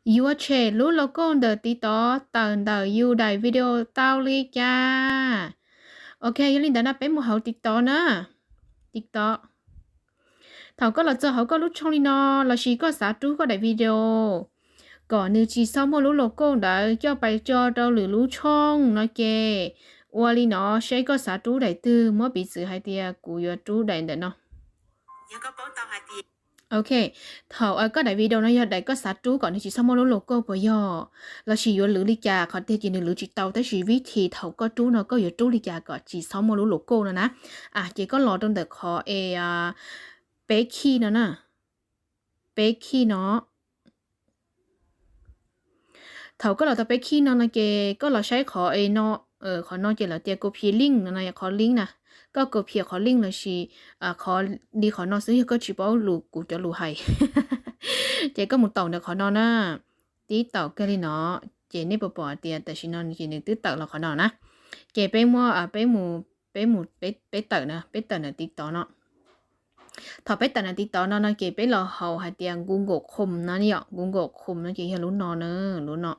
Yuav tshem lub logo ntawm TikTok tawm ntawm yus daim video tau li cas? Ok, yog li ntawd na peb mus hauv TikTok na. TikTok. Thaum koj los txog hauv koj lub tshooj li no, lossis koj xav rub koj daim video kom nws tsis txhob muaj lub logo ntawd coj pais tso rau lwm lub tshooj no ces ua li no, seb koj xav rub daim twg, muab piv txwv hais tias kuv yuav rub daim ntawm no. Ok, thaum koj daim video no yog daim koj xav rub kom nws tsis txhob muaj lub logo puas yog? Lossis yuav lwv li cas? Qhov tiag ces nws lwv tsis tau, tab sis vib thim thaum koj rub no koj yuav rub li cas kom tsis txhob muaj lub logo no na. Ces koj los rau ntawm qhov es peb khij no na. Peb khij no. Thaum koj los tau peb khij no no ces koj los saib qhov no, qhov no ces lawv tias copy link no, qhov link na. Koj copy qhov link lossis qhov li qhov no xwb, yog koj tsis paub lus kuv cov lus hais ces koj mus taus ntawm qhov no na. Tib taus kiag li no ces nej puas pom tias tam sim no ces nws twb tawm los qhov no na. Ces peb muab, peb mus, peb mus, peb tawm na, peb tawm ntawm TikTok no. Thaum peb tawm ntawm TikTok no no ces peb los hauv hais tias Google Chrome no yom, Google Chrome no ces yog lub no na, lub no.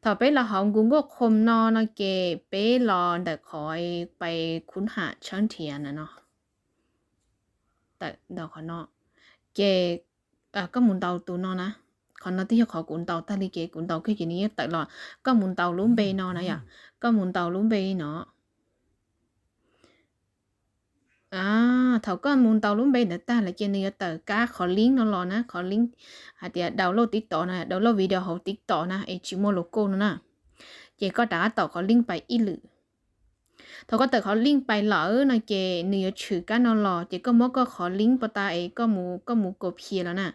Thaum peb los hauv Google Chrome no no ces peb los ntawm qhov pais khub ham tshawb nrhiav na no. Tawm ntawm qhov no ces koj mus ntaus tus no na. Qhov no twb yog qhov kuv ntaus tag li ces kuv ntaus kiag ces nws yeej tawm los. Koj mus ntaus lub npe no na yom, koj mus ntaus lub npe no. Thaum koj mus ntaus lub npe ntawd tag lawm ces nws yuav tawm kab qhov link no los na, qhov link hais tias download TikTok na, download video hauv TikTok na es tsis muaj logo no na. Ces koj rov qab tawm qhov link pais ib lwm. Thaum koj tawm qhov link pais lawm no ces nws yuav tshwm kab no los ces koj muab koj qhov link pov tas es koj mus, koj mus copy los na.